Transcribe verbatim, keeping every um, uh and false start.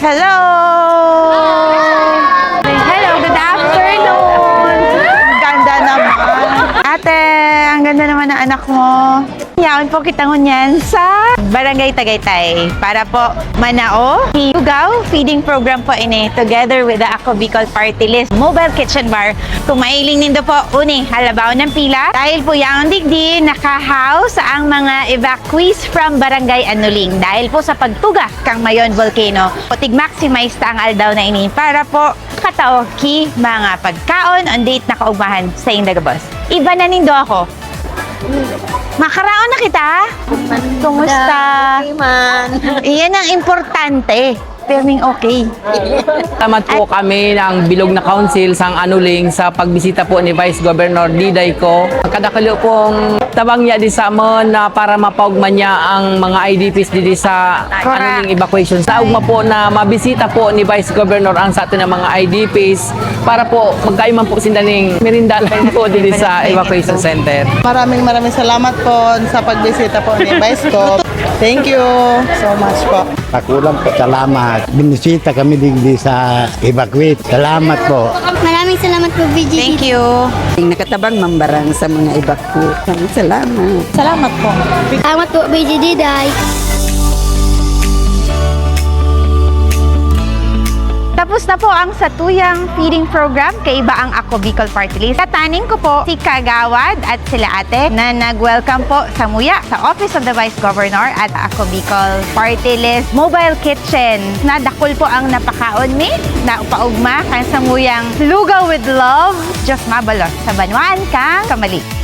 Hello! Hello, good afternoon! Ang ganda naman. Ate, ang ganda naman ng anak mo. Yaon po kita ngunyan sa Barangay Tagaytay para po manao. Lugaw feeding program po ini together with the Ako Bicol Party List Mobile Kitchen Bar. Kung mailing nindo po, uni, halabaw ng pila. Dahil po yaon digdi, naka-house ang mga evacuees from Barangay Anuling. Dahil po sa pagtuga kang Mayon Volcano. Tig-maximize ta ang aldaw na ini para po katao ki mga pagkaon on date na kaugmahan sa Indagabos. Iba na nindo ako. Makaraon na kita? Kumusta? Okay man. Iyan ang importante. Pirming okay. Salamat po kami ng Bilog na Council sang Anuling sa pagbisita po ni Vice Governor Diday Co. Kadakalo pong tabang niya di sa amon na para mapaugma niya ang mga I D Ps didi sa Anuling evacuation. Sa ugma po na mabisita po ni Vice Governor ang sa atin ng mga I D Ps para po magkain man po sinda ning merindalan po didi sa evacuation center. Maraming maraming salamat po sa pagbisita po ni Vice Co. Thank you so much po. Dakulang pasalamat. Binisita kami digdi sa evacuate. Salamat po. Maraming salamat po, V G. Thank you. Nakatabang mambarang sa mga evacuate. Maraming salamat. Salamat po. Salamat po, V G D, Day. Tapos na po ang satuyang feeding program kaiba ang Ako Bicol Party List. Tataning ko po si Kagawad at sila Ate na nag-welcome po samuya sa Office of the Vice Governor at Ako Bicol Party List Mobile Kitchen. Nadakul po ang napakaon mi na paugma kan samuyang Lugaw with Love. Diyos mabalos sa banwaan kang Kamali.